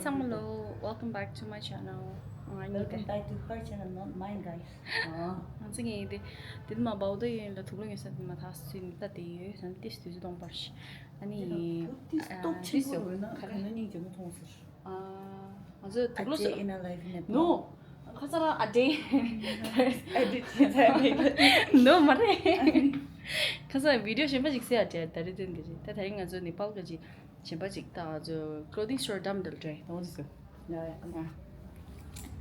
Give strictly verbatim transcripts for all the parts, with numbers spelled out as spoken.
ཚང་མ་ལོ། Welcome back to my channel. ང་གཉིས་དེ། Welcome back to her channel, not mine, guys. ང་ཚོ་གཉིས་དེ། དེ་མ་བའུ་ཏོ་ཡོན་ལ་དུག་ལོ་ཡོད་ས་དེ་མ་ཐག་སུན་ད་དེ་ཡོད་ས་དེ་སུ་དུ་དོང་པར་ཤི། ཨ་ནི། ཏོག་ཆེན་པོ་ཡོད་ན་ག་རེ་ན་སྙིང་རྗེ་མོ་མཐོང་ཟེར། ང་ཚོ་དུག་ལོ་སུ། In a life in a No. ཁ་ས་ར་ཨ་ཏེ། ཨ་ཏེ་ཅི་ཚ་མེད། No མ་རེད། ཁ་ས་བི་ཌི་ཡོ་གཞན་པ་ཞིག་གསལ་ཨ་ཏེ་ད་རེ་དོན་དེ་རེད། ད་ད་རེས་ང་ཚོ་ནེ་པཱལ་ག་ཅི། གཞན་པ་ཅིག་ད་ང་ཚོ་clothing store འགྲམ་འདིར་འགྲོ་ཡིན་ནོ་ཟེར། ཡ་ཡ།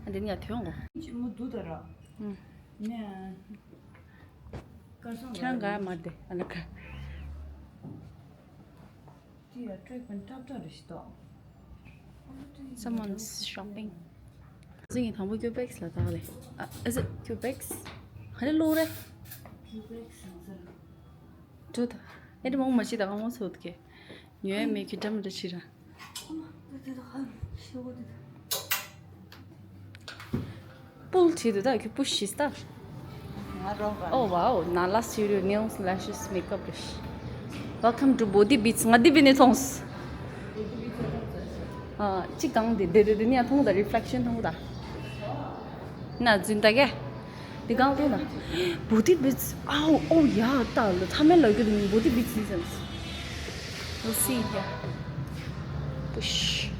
ཨ་འདི་ནི་ཡ་ཐོན་གོ་ཅི་མོ་དུ་ད་ར། ཨུམ། ནས། ཁྱེད་རང་ག་མ་བསྡད་ཨ་ལ་ཁ། དེ་ཡ་སྤྲོད་པ་འཁྲབ་འཁྲབ་རེ་ཞིག་ཏོ། Someone's shopping. ཟིང་ངེ་དང་པོ་ཁྱོད་བེག་སི་ལ་བཏགས་ལེ། ཨ་ཨ་ཟི་ཁྱོད་བེག་སི། ཧ་ལས་ལོ་རེ། ཁྱོད་བེག་སི་ཟེར། ཁྱོད་ད། ཨེ་དེ་མོ་མ་ཤི་ད་ཨ་མོ་སོད་ཀེ། ཉོས་མེད་ཁྱོད་འདྲ་མི་འདྲ་ཤི་ར། པུལ་བྱེད་དུ་ད་ཁྱོད་པུ་ཤིས་ད། Oh wow, Nala Studio nails, lashes, makeup རེད། Welcome to Bodhi Beats. ང་འདི་བི་ནས་མཐོང་། ཨ་ཅི་གང་དེ་དེ་དེ་དེ་ནས་མཐོང་ད་reflection མཐོང་ད། ན་རྫུན་ད་གེ། འདི་གང་ཐུག་ན། Bodhi Beats. Oh, oh yeah, ད་ལོ་ཐ་མལ་ལ་གི་དུ་Bodhi Beats ནི་ཟེར། We'll see here. Push.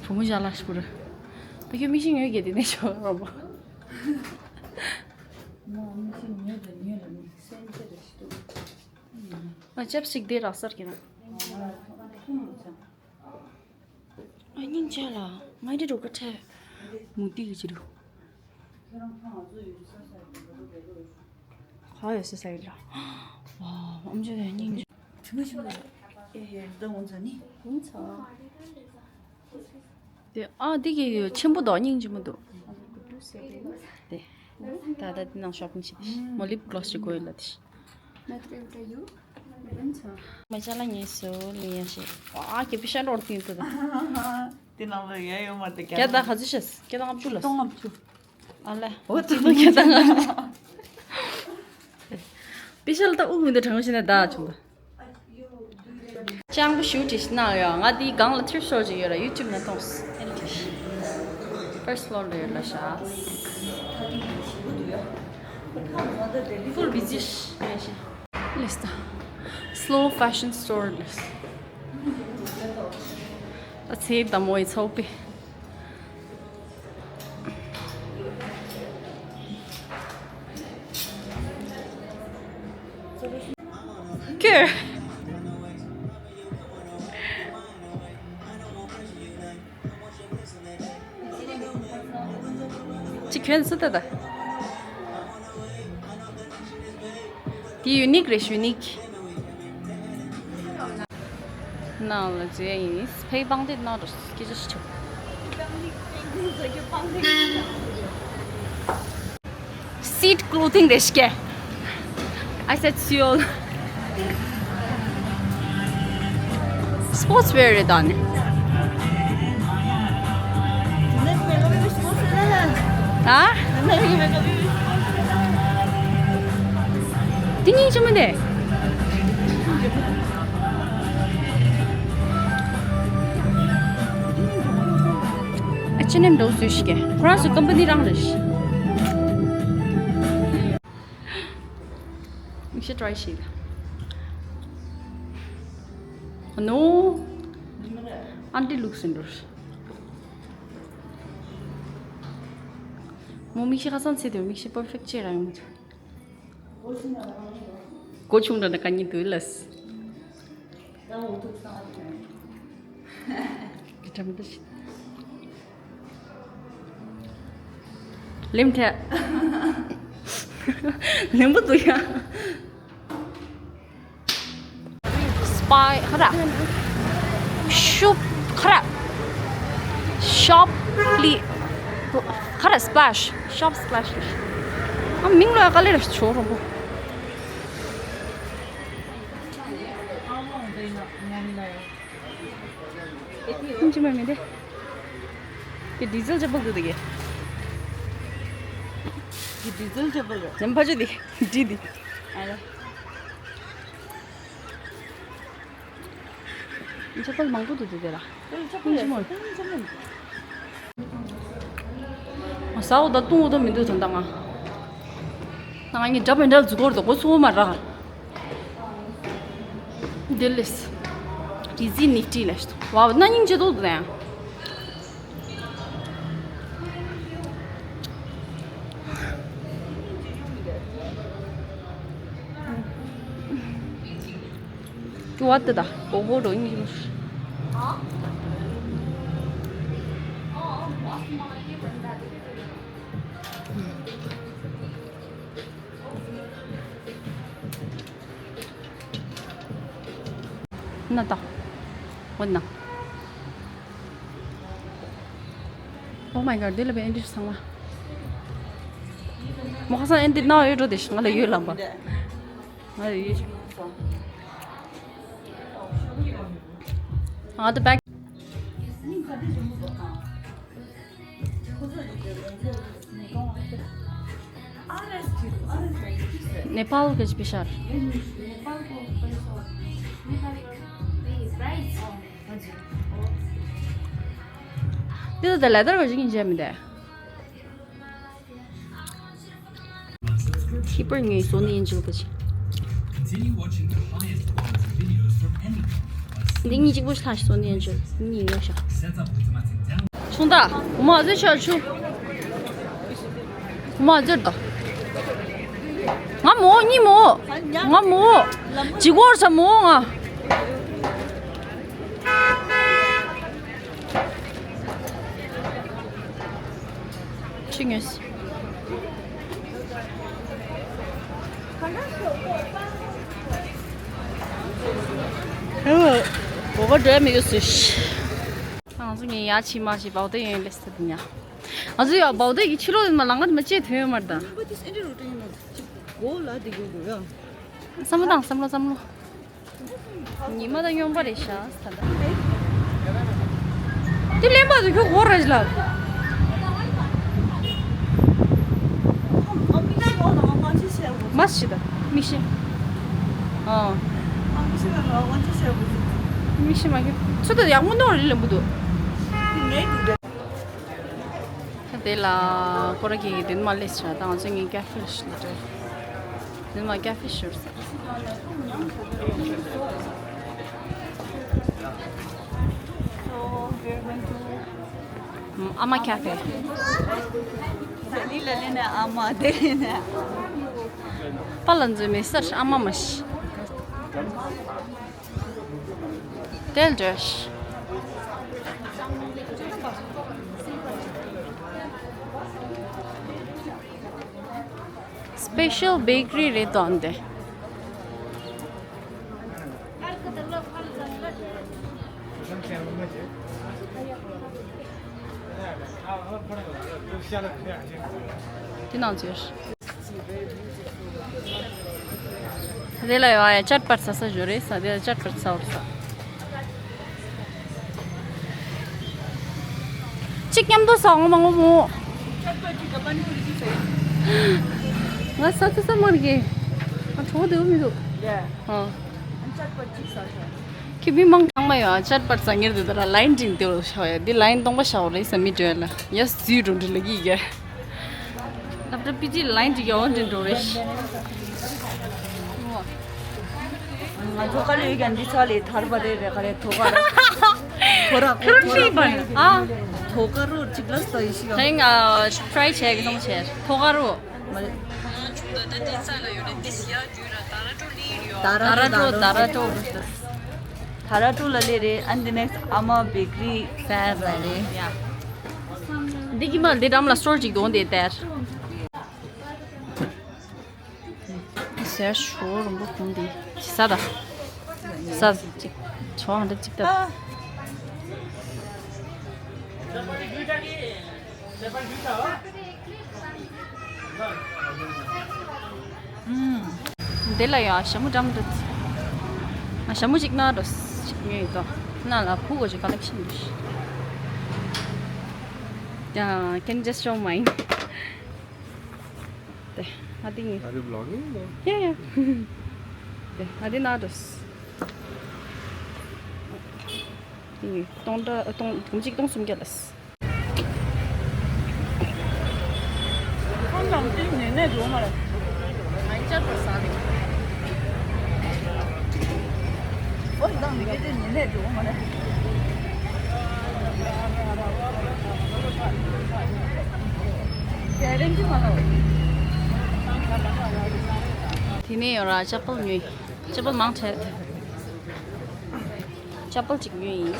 བུ་མོ་ཞག་ལ་ཤི་བུ་ར། ད་ཁྱོད་མིག་ཤེལ་ཉོས་གལ་ཏེ་ནས་ཤོག་རོགས་པ། ང་མིག་ཤེལ་ཉོས་ད་ཉོས་ལ་མིག་སེན་ཆེ་རེ་ཞིག་འདུག་ང་ཅབ་སི་ཊིག་དེ་རག་སར་གྱི་ན། ཨ་སྙིང་རྗེ་ལ་ང་འདི་འགྲོ་ག་ཁྲལ་མུ་ཏིག་གི་ཅི་རུ། ཁ་ཡོད་ས་ས་ཡོད་ར། ཨམ་ཅོ་དེ་སྙིང་རྗེ། དྲི་མ་ཞིམ་པོ་རེད། ཨེ་ཡེ་ད་འོང་ཚ་ནི། འོང་ཚ། དེ་ཨ་དེ་གི་ཆེན་པོ་དོ་སྙིང་རྗེ་མོ་འདུག་དེ། ད་ད་དེ་ནང་ཤོ་པིང་བྱེད་དེ། མོ་ལིབ་གློ་སི་ཅིག་དགོས་ཡོད་ལ་དེ། མེ་ཅ་ལ་ངེས་སོ་ལི་ཡ་ཤེ། ཨ་ཀེ་པི་ཤ་ལོར་ཏིན་ཏུ་ད། དེ་ནང་ལ་ཡ་ཡོད་མ་དེ་ཀྱ་ད་ག་ཚོད་ཤེས་ཀྱ་ད་ལྔ་བཅུ་ལ། སྟོང་ལྔ་བཅུ། ཨ་ལེ། འོ་ཙི་ནུ་ཀྱ་ད་ལྔ། པི་ཤ་ལ་ད་དབུགས་མི་འདུག་གྲང་ཤེས་ན་ད་བྱུང་ད། སྤྱང་པོ་ཞུ་དྲི་ཤི་ན་ཡོད། ང་དེའི་སྒང་ལ་ཐིར་སི་སྟོར་ཅིག་ཡོད་ར་ཡུ་ཊུབ་ནང་མཐོང་སི་ཨེལ་ཊི་ཤི། ཕར་སི་ཊི་ཕི་ལོར་ལ་ཡོད་ལ་ཤ། ཕུལ་བི་ཛི་ཤི་ཡོད་ཤི། ལིས་ད། Slow fashion store ལིས། ད་ཚེ་ད་མོ་ཡི་ཚོགས་པའི། ཁྱོད། ཅི་ཁྱོད་སུ་ད་ད། དེ་ཡུ་ནིག་རེད་ཡུ་ནིག་ནང་ལ་འཛུལ་ཡ་ཡིན། ཕའི་པང་གདན་ནང་དུ་སྐད་ཆ་ཞིག་བྱུང་། Seat clothing རེད་ཤག I said Seoul. Sports wear རེད་ད་ནི། ཨ། དེ་སྙིང་རྗེ་མོ་འདི། ཨ་ཅི་ནེམ་འགྲོ་སུ་ཞིག་གི་ཁོ་རང་ཚོ་ཀམ་པ་ནི་རང་རེད་ཤག་མིག་ཤེལ་ཊི་རའི་བྱེད་ལ། ཨ་ནོ། ཨན་ཊི་ལུག་སིན་རོ། མོ་མིག་ཤེལ་ཁ་སང་ཚེ་དེ་མིག་ཤེལ་པར་ཕེག་ཅེ་ར་ཡོང་། གོ་ཆུང་འདྲ་ན་ཀ་ཉི་དུ་ལས། གི་ཀྲམ་དུ་ཤི། ལིམ་ཐེ། ལིམ་པོ་དུ་ཡ། སྤའི་ཁ་ར། ཤུབ་ཁ་ར། ཤོབ་ལི། ཁ་ར་སི་པ་ལེ་ཤི། ཤོབ་སི་པ་ལེ་ཤི། ཨ་མིང་ལོ་ཡ་ག་ལེ་ར་ཆོ་རོ་བོ། ཁྱིམ་ཆེན་མ་མེད་དེ། དེ་ཌི་ཟེལ་ཅེ་པལ་འདུག་དེ་གི། དེ་ཌི་ཟེལ་ཅེ་པལ་རེད། ནམ་ཕ་ཆུ་དེ་ཌི་དེ། ཨ་ལ། ཅ་པལ་མང་པོ་འདུག་དེ་དེ་ལ། ཨ་ཟའོ་ད་བཏུང་འོ་ད་མི་འདུག་ད་ད་ང་། ད་ང་ངའི་འདྲ་མི་འདྲ་འཛུགས་སྐོར་དུ་གོ་ཚུགས་མ་ར། འདི་ལས། ཏི་ཟི་ནིག་ཏི་ལས། ཝའོ་ན་སྙིང་རྗེ་འདུག་ད་ཡང་། ཀྱུ་བ་ཏི་ད་གོ་གོ་རོ་ཡིན། ན་ད། འོ་ན། Oh my god འདི་ལ་བས་ཨེ་འདྲི་སང་ལ། མོ་ཁ་སང་ཨེ་འདི་ན་ཡོད་འགྲོ་དེ་ང་ལ་ཡོད་ལམ་པ། ང་ལ་ཡོད། ང་ད་བེག नेपाल के विचार। त्यही त लेदर को जिकिन ज्यामी दे। Keeper ngi Sony Angel ko chi. Ndi ngi jingbo shi Sony Angel. Ni yo sha. Chungda, uma zhe sha chu. Uma zhe da. Nga mo, ni mo. Nga mo. Jigor sa mo nga. ཆི་ངས། ཧེ་བོ། གོ་བ་འགྲོ་ཡ་མི་ཡོད་སུ་ཤི། ང་ཚོ་ངས་ཡ་ཆི་མ་ཤི་བའོ་ཏེ་ཡོན་ལེ་སི་ཏི་ཉ། ང་ཚོ་ཡ་བའོ་ཏེ་གི་ཕྱི་ལོགས་ཡིན་མ་ལང་ང་མ་ཅེ་ཐོན་ཡོད་མ་རེད་ད། བསམ་བློ་བཏང་བསམ་བློ་བསམ་བློ། ཉི་མ་དང་སྨྱོན་པ་རེད་ཤག་ད་ལྟ། དེ་ལེན་པ་དུ་ཁྱོད་གོ་ར་ལ། མ་ཤི་ད་མི་ཤི། ཨ། མི་ཤི་མ་ཁྱོད་ཚུ་ད་ཡག་མོ་ནོར་རེ་ལེན་པོ་འདུག་དེ་ལ་ཁོ་ར་གི་དེ་མ་ལས་ཆ་ད་ང་ཚོ་ངའི་ཀ་ཧྥེ་ལ་ཞིག་ལ་འགྲོ། དེ་མ་ཀ་ཧྥེ་ཤོར་ས། ཨ་མ་ཀ་ཧྥེ། དེ་ལ་ལེ་ན་ཨ་མ་དེ་ལེ་ན། པ་ལ་འཛུལ་མེད་སར་ཨ་མ་མ་ཤི། དེ་འདྲ། Special bakery རེད་དོན་དེ། དེ་ནང་ཚུད། དེ་ལ་ཡོད་ཡ་ཅཊ་པཊ་ཟ་ས་ཞོ་རེད་ས་དེ་ལ་ཅཊ་པཊ་ཟ་བར་ས། གཅིག་མཉམ་དུ་ཟ་འོང་མ་འོང་མོ། ང་ས་ཚ་ས་མར་གི། ང་གྲོགས་དེ་མི་འདུག་ཨ། ཁྱི་མི་མང་ཚང་མ་ཡོད་ཅཊ་པཊ་ཟ་ངེར་དེ་ལ་ལའིན་ཏིང་དེ་ལ་ཤོག་ཡ་འདི་ལའིན་སྟོང་པ་ཤོག་རེད་ས་མི་འགྲོ་ཡ་ལ་ཡ་སུའི་འགྲོ་འདྲི་ལ་གི་ག་ལབ་ད་པི་ཅི་ལའིན་ཅིག་ཡོང་འདྲེན་འགྲོ་རེད། ང་ཚོ་ཀ་ལོ་ཡི་ག་འདི་ཚ་ལས་ཐར་པ་རེད་རེད་ག་རེ་ཐོ་ཀ་ར། ཐོ་ར་ཁོ་ཐོ་ར་ཁོ་ཨ། ཐོ་ཀ་རོ་གཅིག་ལ་ས་ཡི་ཤི་ཡ། ཧེང་ཨ་ཕྲའི་བྱས་གི་སོང་བྱས་ཐོ་ཀ་རོ། མ་ལེ། ད་ར་ཏོ་ད་ར་ཏོ། ད་ར་ཏོ་ལ་ལེ་རེད། and the next ཨ་མ་བེ་ཀ་རི་ཟ་ཟ་རེད། འདི་གི་མ་འདི་འགྲམ་ལ་སོར་ཅིག་འདོན་དེ་དེར། ཟས་ཞོ་རོང་པོ་གུང་འདི་ཟ་ད། ཟ་ཅིག་ཆོ་ཧ་འདྲ་ཅིག་ད། འདི་ལ་ཡ་ཞྭ་མོ་འགྲམ་འདུག་ང་ཞྭ་མོ་ཅིག་ན་འགྲོ་ཞིག་ཉོས་ཡོད་དོ། ན་ལ་ཕུ་གོ་ཅིག་ཀ་ལེག་ཤན་འདུག Yeah, can you just show mine? དེ་ཨ་དེ་ངའི། Are you vlogging? No. Yeah, yeah. དེ་ཨ་དེ་ན་འགྲོ། སྟོང་ཕྲག་སྟོང་སྟོང་གཅིག་སྟོང་སུམ་བརྒྱ་ལ། ཁོང་ནང་དེ་ཉེ་ནས་འགྲོ་མ་རེད། ང་ཡི་ཅར་པ་ཟ་རེད། ཨོ་ཡི་དང་མི་དགེ་དེ་ཉེ་ནས་འགྲོ་མ་རེད། དེ་ནས་ཡོང་ར་ཅ་པལ་ཉོས། ཅ་པལ་མང་ཆེ། ཅ་པལ་གཅིག་ཉོས་ཡིན།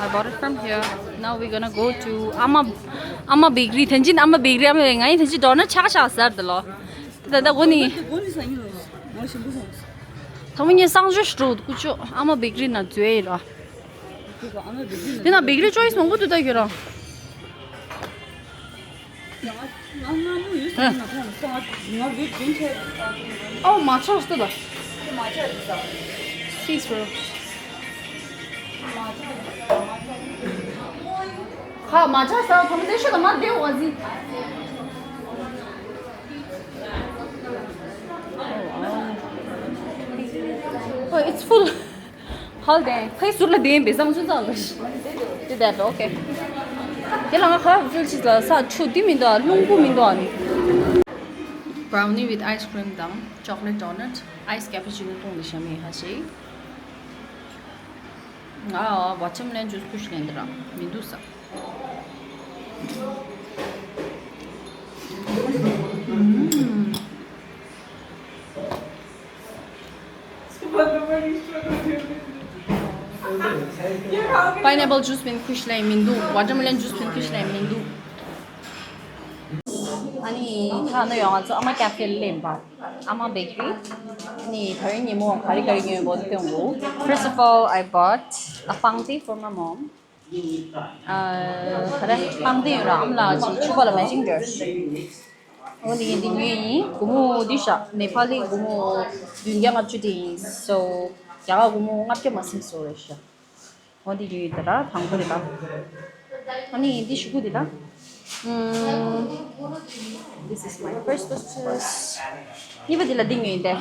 I bought it from here. Now we're gonna go to Ama, Ama Bakery. ཐེན་ཅིན་Ama Bakery ཨ་མ་བས་ང་ཡིན་ཐེན་ཅིན་ཌོ་ནཊ་ཆག་ཆག་ཟེར་དེ་ལོ། ད་ད་གོ་ནི། ད་མོ་ཉིན་སང་ཞོ་ཤྲུ་ཀུ་ཅོ་Ama Bakery ན་ཛུའེ་ར། དེ་ན་Bakery choice མང་པོ་འདུག་ད་ཁྱོད་རང་། ཨོ་མ་ཆོག་སྟོད་ད། སིས་རོ། ཁ་མ་ཆག་ས་ཐོང་དེ་ཤོད་ད་མ་བདེ་བ་ཟིན། Oh, it's full. ཧོལ་དེ་ཁོའི་ཟུར་ལ་བསྡད་པའི་བཟང་ཆུང་ཙམ་ལ་ཤི། དེ་བསྡད་པ་ཨོ་ཁེ། དེ་ལ་ང་ཁ་བ་ཕུལ་ཆི་ལ་ས་ཆུ་དེ་མི་འདུག་ཨ། རླུང་བུ་མི་འདུག་ཨ་ནི། Brownie with ice cream དང་chocolate donut, ice cappuccino བཏུང་ནས་བཞག་མི་ཧ་ཅི། ང་watermelon juice ཁུ་ཤི་ལེན་དེ་ར་མི་འདུག་ས། Pineapple juice མིན་ཁུ་ཤི་ལེན་མི་འདུག watermelon juice མིན་ཁུ་ཤི་ལེན་མི་འདུག་ཨ་ནི་ཁ་ནོ་ཡོང་ང་ཚོ་ཨ་མ་ཀ་ཧྥེ་ལེན་པ། ཨ་མ་བེ་ཀ་རི། ཨ་ནི་ད་རིང་ཉིན་མོ་ག་རེ་ག་རེ་ཉོས་པོ་སྟོན་གོ། First of all, I bought a pangdi for my mom. ཨ་ག་རེ་pangdi ཡོད་ར་ཨམ་ལགས་ཀྱི་ཕྱུ་པ་ལ་matching dress། འོ་འདི་འདི་ཉོས་ཡིན། སྒོར་མོ་འདི་ཤ་ནེ་པ་ལི་སྒོར་མོ་བདུན་བརྒྱ་ལྔ་བཅུ་དེ་ཡིན། So རྒྱ་གར་སྒོར་མོ་ལྔ་བརྒྱ་མ་ཟིན་སོ་རེད་ཤ། འོ་འདི་ཉོས་ཡིན་ད་ར་དང་པོ་རེད་ད། ཨ་ནི་འདི་ཤུ་གུ་འདི་ད། ཨམ། This is my first purchase. གཉིས་པ་འདི་ལ་འདི་ཉོས་ཡིན་ཏེ།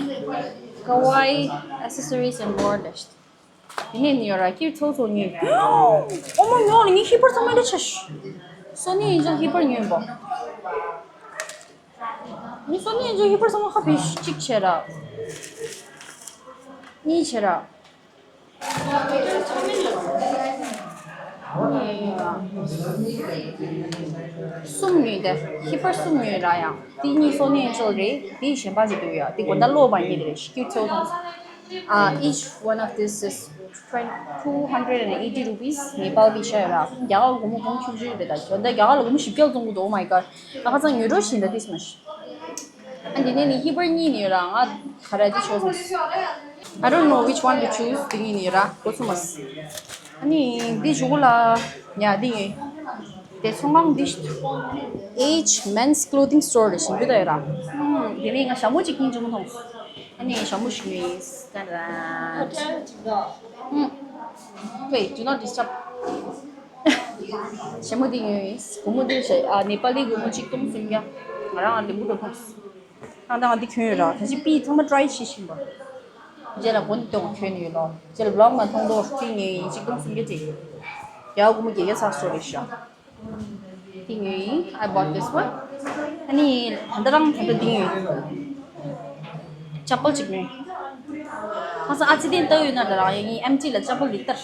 Kawaii accessories and more ལས། དེ་ནས་ནི་ཡོད་ར་ཁྱིར་ཚོ་ཚོ་ཉོས། ཨོ་མ་ཉོ་ནི་ངའི་ཧི་པར་ཚང་མ་འདྲ་ཆ་ཤི། སོ་ནི་ཡིན་ཅང་ཧི་པར་ཉོས་པོ། ངའི་སོ་ནི་ཡིན་ཅང་ཧི་པར་ཚང་མ་ཧ་པི་གཅིག་བྱས་ར། གཉིས་བྱས་ར། གསུམ་ཉོས་ཏེ་ཧི་པར་གསུམ་ཉོས་ར་ཡང་དེ་གཉིས་སོ་ནི་ཡིན་ཅོ་རེད། དེ་གཞན་པ་ཞིག་འདུག་ཡ་དེ་དགོན་ཟླ་ལོག་པ་ཡིན་རེད་ཤི་ཁྱིར་ཚོ་ཚོ། Uh, each one of this is twenty, two hundred and eighty rupees. ནེ་པཱལ་གྱི་ཤ་ཡོད་ར། རྒྱ་གར་སྒོར་མོ་གོང་ཆུང་ཆུང་རེད་ད། ད་རྒྱ་གར་ལ་སྒོར་མོ་བཞི་བརྒྱ་བཙོང་གི་འདུག Oh my god. ད་ཁ་སང་ཉོས་འགྲོ་བཞིན་ད་ཏིས་མ་ཤི། ཨ་འདི་ནས་ནི་ཧི་པར་གཉིས་ནི་ཡོད་ར། ང་ག་ར་ཅི་ཆོག་སོང་། I don't know which one to choose. དེ་གཉིས་ནི་ཡོད་ར། གོ་ཚུ་མ་སི། ཨ་ནི་འདི་ཞུ་གུ་ལ་ཉ་འདི་ཡིན། དེ་ཚོང་ཁང་འདི་ཞུ། Age Men's Clothing Store རེད་ཞིང་རྒྱུ་ད་ཡོད་ར། ཨུམ། དེ་ནས་ང་ཞྭ་མོ་གཅིག་ཀིན་ཅི་མོ་མཐོང་། ཨ་ནི་ཞྭ་མོ་ཞིག་ནི་ས་ར། ཨུམ། Wait, do not disturb. ཞྭ་མོ་འདི་ཉོས། སྒོར་མོ་འདི་ཞྭ་ཨ་ནེ་པ་ལི་སྒོར་མོ་གཅིག་སྟོང་སུམ་བརྒྱ། ང་རང་ཨ་ལེམ་བུ་འགྲོ་མཐོང་། ཨ་ད་ང་འདི་གྱོན་ཡོད་ར། ད་ཅི་པི་ཚང་མ་ཊ་རའི་བྱེད་བཞིན་པ། རྗེས་ལ་སྒོ་འདི་སྟོང་གྱོན་ཡོད་ལོ། རྗེས་ལ་བི་ལོག་ནང་མཐོང་དོ་པི་ཉོས་གཅིག་སྟོང་སུམ་བརྒྱ་ཅིག་ཡ་སྒོར་མོ་བརྒྱད་བརྒྱ་ཚར་སོ་རེད་ཤག་དེ་ཉོས་ཡིན། I bought this one. ཨ་ནི་ད་ལྟ་རང་ད་ལྟ་འདི་ཉོས། ཅ་པལ་གཅིག་ཉོས། ཁ་སང་ཨ་ཙི་དེ་ལྟ་ཡོད་ན་ད་རང་ཡིན་ཨེམ་ཊི་ལ་ཅ་པལ་འདི་ལྟར།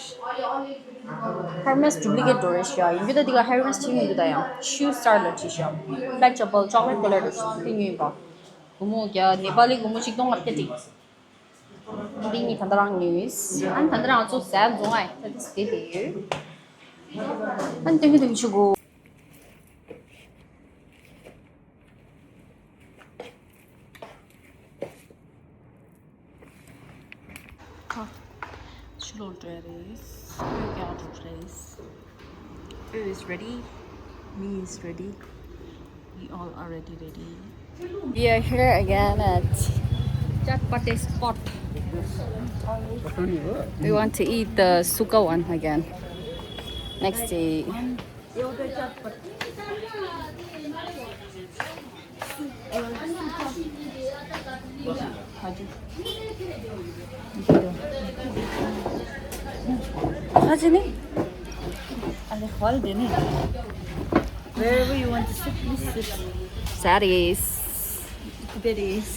Hermes duplicate འགྲོ་རེད་ཤག་ཡིན་རྒྱུ་ད་འདི་ག་Hermes བྱེད་མི་འདུག་ད་ཡང་ཤུ་སི་ཊར་ལ་བྱེད་ཤག Black ཅ་པལ་chocolate colour འདྲ་ཞིག་དེ་ཉོས་པ། སྒོར་མོ་བརྒྱ་ནེ་པ་ལི་སྒོར་མོ་གཅིག་སྟོང་ལྔ་བརྒྱ་དེ། འདི་གཉིས་ད་ལྟ་རང་ཉོས། ཨ་ནི་ད་ལྟ་རང་ཚོ་ཟས་འཛོམས་ཨ་ད་དེ་སྟེ་དེ་ཡོད། ཨ་ནི་སྟོན་གི་སྟོན་གི་ཆུ་གོ། ཁ། ཆུ་ལོག་འགྲོ་ཡ་རེད། སྤོས་རྒྱག་འགྲོ་གི་རེད། Food is ready. Me is ready. We all are ready, ready. We are here again at Chatpati spot. We want to eat the suka one again. Next day. ཁ་ཅི་ནི། ཨ་ལེ་ཧོལ་དེ་ནི། Wherever you want to sit, please sit. That is. That is.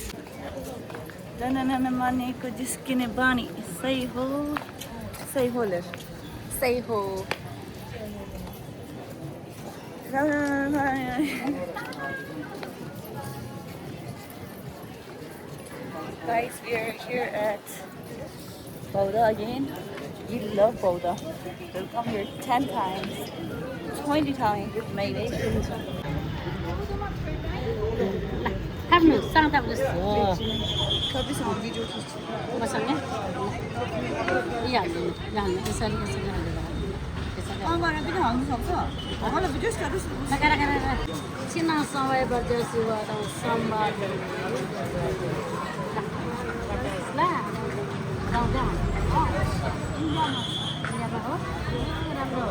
Da na na na mani ko jiske ne bani. Sahi ho. Sahi ho le. Sahi ho. Guys, we are here at Bauda again. We love Bauda. We'll come here ten times, twenty times if maybe. ཐབས་ནི་སང་ཐབས་ལ་སོ། ཁ་བི་སང་བི་ཌིའོ་ཁྱེར། མ་སང་ངས། ཡ་ནི་ཡ་ནི་ཨེ་ས་ནི་ཨེ་ས་ནི་ཧ་ལས་པ། ཨེ་ས་ནི། ཨ་མ་ར་བི་ཌིའོ་ཧང་སང་ས། ཨ་མ་ལ་བི་ཌིའོ་སྐྱ་དུ་སུ། ཁ་ཁ་ར་ཁ་ར་ཁ་ར། ཕྱི་ནང་གསང་བའི་བར་ཆད་སེལ་བ་དང་། གསང་བ་ལ་རང་དང་། ཨ་ཡ་མ་ཧོ། རང་རོ།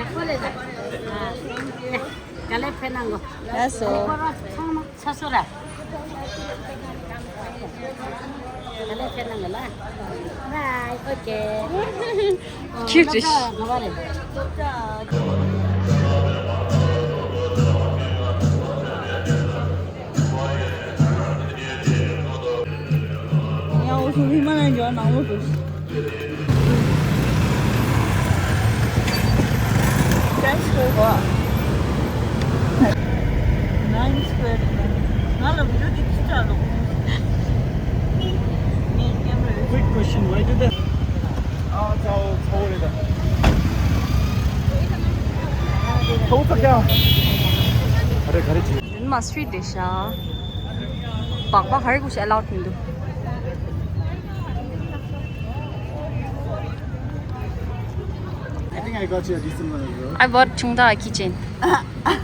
ཡག་པོ་ལས་ད། ཨ། ག་ལེ་ཕེ་ནང་གོ། ལགས་སོ། ཁོ་ར་ཚང་མ་ཚ་སོ་ར། ག་ལེ་ཕེ་ནང་གོ་ལ། Bye, okay. Cute. ང་བ་རེད། ཡང་འུ་ཚོ་ཧི་མ་ལ་ཡའི་འགྲོ་ནང་ལོགས་སུ། Times Square གོ། Times Square ང་ལ་བི་ཌིའོ་འདི་ཅི་ལྟར་ལོག་ངའི་ཀེམ་ར། Quick question, why do they? ཨ་ཚའོ་ཚའོ་རེད་ད། ཚའོ་ཚ་ཀྱང་། ག་རེ་ག་རེ་བྱེད། འདི་མ་སུའི་ཌི་ཤ། སྦག་སྦག་ག་རེ་གུ་ཤ་ཨེ་ལའུ་ཌི་མི་འདུག I think I got you a decent one as well. I bought Chungda a keychain, I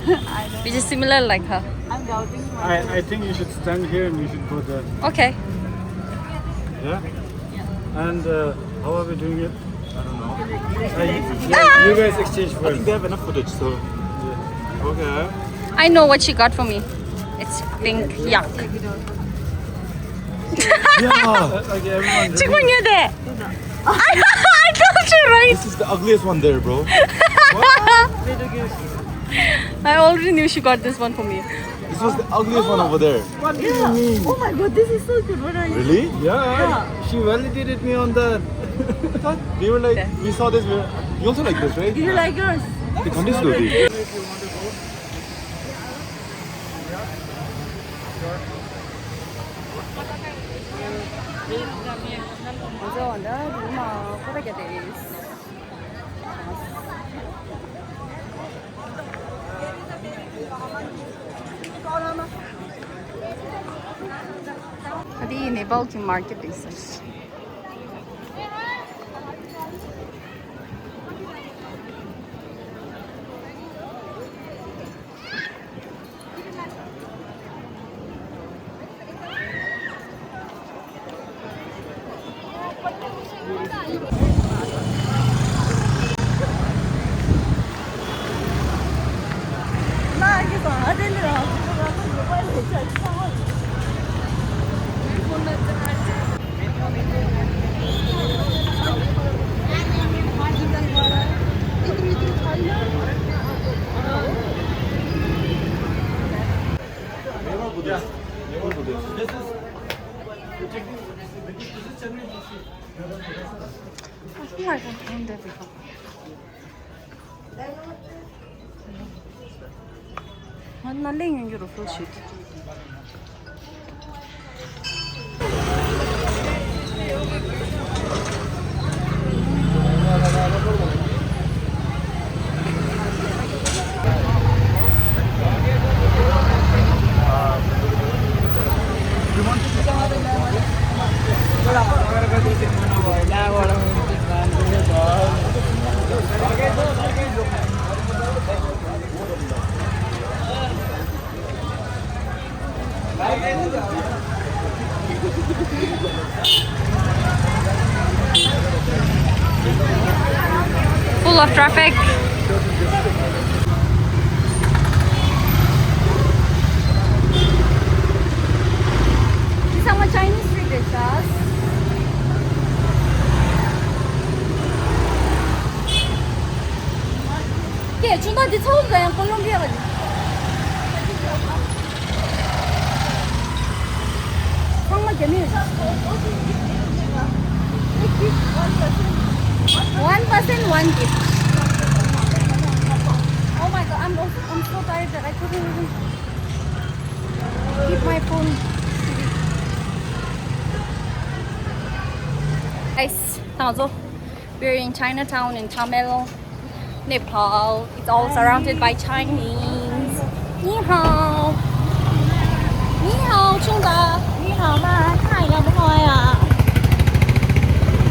know. Which is similar like her. I'm doubting I, I myself. Think you should stand here and you should go there. Okay. Yeah? And uh, how are we doing it? I don't know. Uh, you, yeah, you guys exchange first. I think they have enough footage, so. Yeah. Okay. I know what she got for me. It's pink. Yuck. Yeah. Okay, everyone. Chikungunya de. I, I told you, right? This is the ugliest one there, bro. What? I already knew she got this one for me. This was the ugliest one over there. What do you mean? Oh my god, this is so good. What are you? Really? Yeah. Yeah. She validated me on that. We were like, we saw this. We were, you also like this, right? Do you like yours? The condition will be. ཨ་དེ་ནེ་པཱལ་གྱི་མར་ཀེ་ཊི་རེད་ཟེར། ང་ནཱ་ལེན་ཡོང་རྒྱུ་རུ་ཧྥུལ་ཤིཊ། Full of traffic. Chinese street dishes. ཀྱེ། ཆུ་ནང་འདི་ཚོ་ལ་ཡང་ཀོ་ལོམ་བི་ཡ་བ་ཚང་མ་རྒྱ་མི་ཡོད། One person, one gift. Oh my God, I'm also, I'm so tired that I couldn't even keep my phone steady. Guys, ད་ང་ཚོ། We're in Chinatown in Thamel, Nepal. It's all surrounded by Chinese. 你好。你好，兄弟。你好吗？看一个不好呀。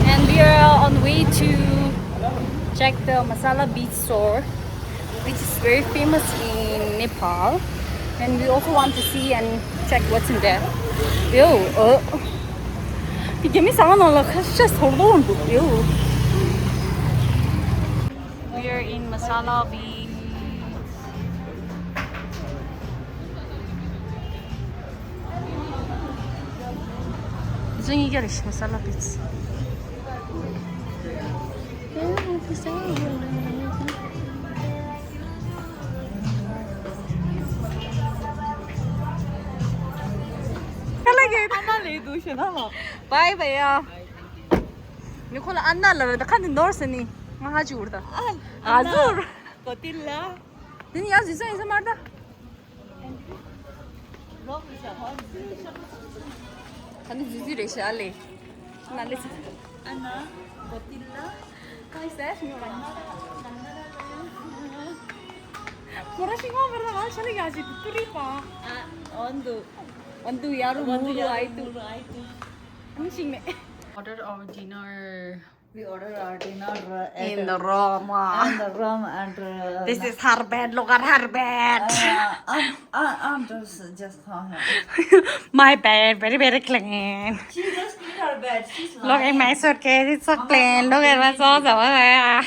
And we are on way to check the masala beads store, which is very famous in Nepal. And we also want to see and check what's in there. Yo, uh. དེ་རྒྱ་མི་ཟ་ཁང་ནང་ལ་ཁ་ཤས་ཚོར་ལོང་འདུག་ཡོ། We are in Masala Bean. འདི་ཚོ་གཉིས་ཀ་རེད། Masala Beans. Bye bye. ཡ། ངས་ཁོ་ལ་ཨན་ན་ལབ་རེད། ད་ཁ་འདི་ནོར་ཟེར་ནི། ང་ཧ་ཅིག་འུར་ད། ཨ་ཟུར། གོ་ཏི་ལ། དེ་ནི་ཡ་ཟི་ཚོ་ཡིན་ས་མར་ད། ད་ནི་ཟི་ཟི་རེད་ཤག་ལེ། ན་ལེ་ཟི། ཨ་ན། གོ་ཏི་ལ། ཁོ་ར་ཤི་ངོ་བར་ལ་ང་ཆ་ལི་ག་ཞིག་ཏུ་རིག་པ། ཨ། འོན་དུ། འོན་དུ་ཡ་རུ་མུ་རུ་ཨའི་ཏུ། ཨ་ནི་ཤིག་མེད། Order our dinner. We order our dinner, uh, at, in the room, uh, in the room and, uh, this is her bed. Look at her bed. Uh, I'm, I, I'm just, just, uh, my bed, very, very clean. She just clean her bed. She's lying. Look at my suitcase. It's so clean. Look at my sofa.